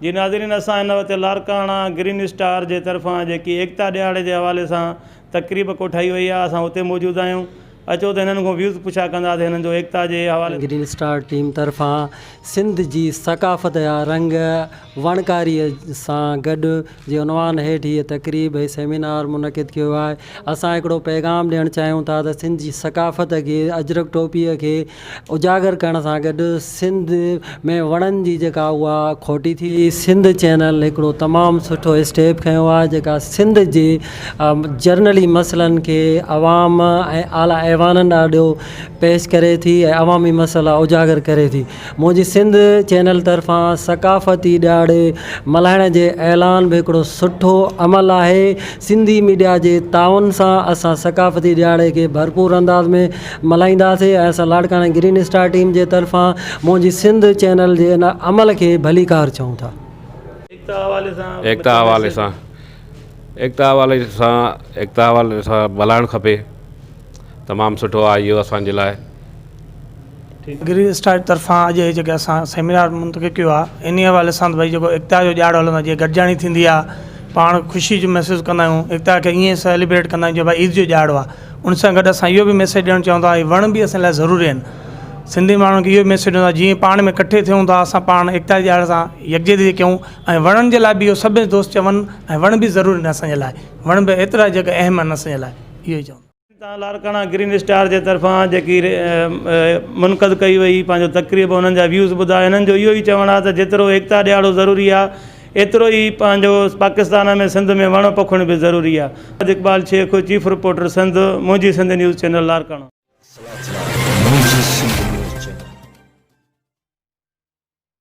جي ناظرين اسان هن وقت لاڙڪاڻا گرين اسٽار جي طرفان جيڪي ايڪتا ڏهاڙي جي حوالي سان تقريب ڪوٺائي وئي آهي اسان اتي موجود آهيون اچو ته هنن کان ويوز پڇا ڪنداسين هنن جو ايڪتا جي حوالي گرين اسٽار ٽيم طرفان سنڌ جي ثقافت جا رنگ وڻڪاريء سان گڏ جي عنوان هيٺ هيء تقريب هي سيمينار منعقد ڪيو آهي. اسان هڪڙو پيغام ڏيڻ چاهيون ٿا ته سنڌ جي ثقافت کي اجرڪ ٽوپيء کي اجاگر ڪرڻ سان گڏ سنڌ ۾ وڻن جي جيڪا اها کوٽي ٿي. سنڌ چينل هڪڙو تمام سٺو اسٽيپ کنيو آهي جيڪا سنڌ جي جرنلي مسئلن کي عوام ۽ اعليٰ ايوانن آڏو پيش ڪري ٿي ۽ عوامي مسئلا اجاگر ڪري ٿي. منهنجي سنڌ چينل طرفان ثقافتي ڏهاڙي ملهائڻ جي اعلان به هڪڙو سٺو عمل آهي. سنڌي ميڊيا جي تعاون سان اسان ثقافتي ڏهاڙي کي ڀرپور انداز ۾ ملهائينداسين ۽ اسان لاڙڪاڻي گرين اسٽار ٽيم جي طرفان منهنجي سنڌ چينل جي ان عمل کي ڀليڪار چئون ٿا. ايڪتا حوالي سان ايڪتا حوالي سان ايڪتا حوالي سان ايڪتا حوالي سان ملهائڻ کپي. تمام سٺو آهي اهو اسان جي لاء. گرين اسٽار طرفان اڄ هي جيڪي اسان سيمينار منتقد ڪيو آهي انهي حوالي سان ته ڀئي جيڪو ايڪتا جو ڏهاڙو هلندو آهي جيئن گڏجاڻي ٿيندي آهي پاڻ خوشي جو محسوس ڪندا آهيون ايڪتا کي ائين سيليبريٽ ڪندا آهيون جيئن ڀئي عيد جو ڏهاڙو آهي ان سان گڏ اسان اهو به ميسيج ڏيڻ چاهيون ٿا وڻ به اسان لاء ضروري آهن سنڌي ماڻهن کي اهو ميسيج ڏيون ٿا جيئن پاڻ ۾ ڪٺي ٿيون ٿا اسان پاڻ ايڪتا جي ڏهاڙي سان يڪجهتي ڪيون ۽ وڻن جي لاء به اهو سڀ دوست چون ۽ وڻ به ضروري آهن اسان جي لاء وڻ به ايترا جيڪا اهم آهن اسان جي لاء اهو ئي چوندس. تان لاڙڪاڻا گرين اسٽار جي طرفان جيڪي منعقد ڪئي وئي پنهنجو تقريب انهن جا ويوز ٻڌا انهن جو اهو ئي چوڻ آهي ته جيترو ايڪتا ڏهاڙو ضروري آهي ايترو ئي پنهنجو پاڪستان ۾ سنڌ ۾ وڻ پوکڻ به ضروري آهي اقبال شيخ چيف رپورٽر سنڌ منهنجي سنڌ نيوز چينل لاڙڪاڻو. منهنجي سنڌ.